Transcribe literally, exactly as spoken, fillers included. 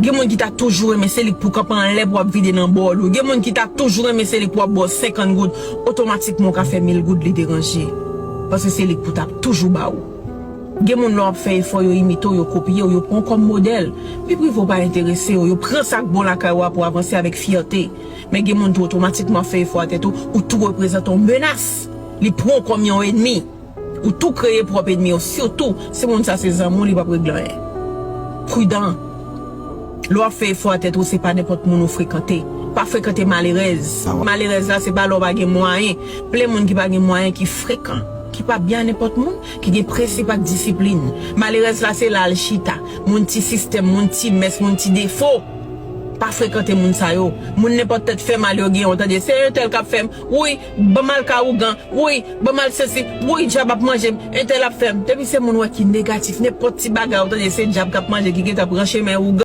Gen moun ki ta toujou renmen se li k pou kanpe anlè pou ap vide nan bòl ou. Gen moun ki ta toujou renmen se li k pou ap ba w senkant goud. Otomatikman w ka fè mil goud li deranje. Paske se li k pou t ap toujou ba ou. Gen moun lè w ap fè efò yo imite w, yo kopye w, yo pran w kòm modèl. Vi prive w pa enterese yo, yo pran sa k bon lakay ou a pou avanse avèk fyète. Men gen moun tou otomatikman ap fè efò a tèt ou, ou tou reprezante yon menas. Li pran w kòm yon enmi. Ou tou kreye pwòp enmi w, sitou si moun sa se zanmi w, li p ap regle anyen. Pridan. Lè w ap fè efò a tèt ou, se pa nenpòt moun ou frekante. Pa frekante malerèz. Malerèz la, se pa lè w pa gen mwayen. Plen moun ki pa gen mwayen, ki frekan, ki pa byen a nenpòt moun, ki gen prensip ak disiplin. Malerèz la, se la al chita. Moun ti sistèm, moun ti mès, moun ti defo. Pa frekante moun sa yo. Moun nenpòt tèt fè mal yo gen, ou tande, se entèl k ap fè m. Wi, ban m al ka ougan. Wi, ban m al sesi. Wi, dyab ap manje m. Entèl ap fè m. Depi se moun wè ki negatif, nenpòt ti bagay, ou tande, se dyab k ap manje, ki gentan pran chemen ougan.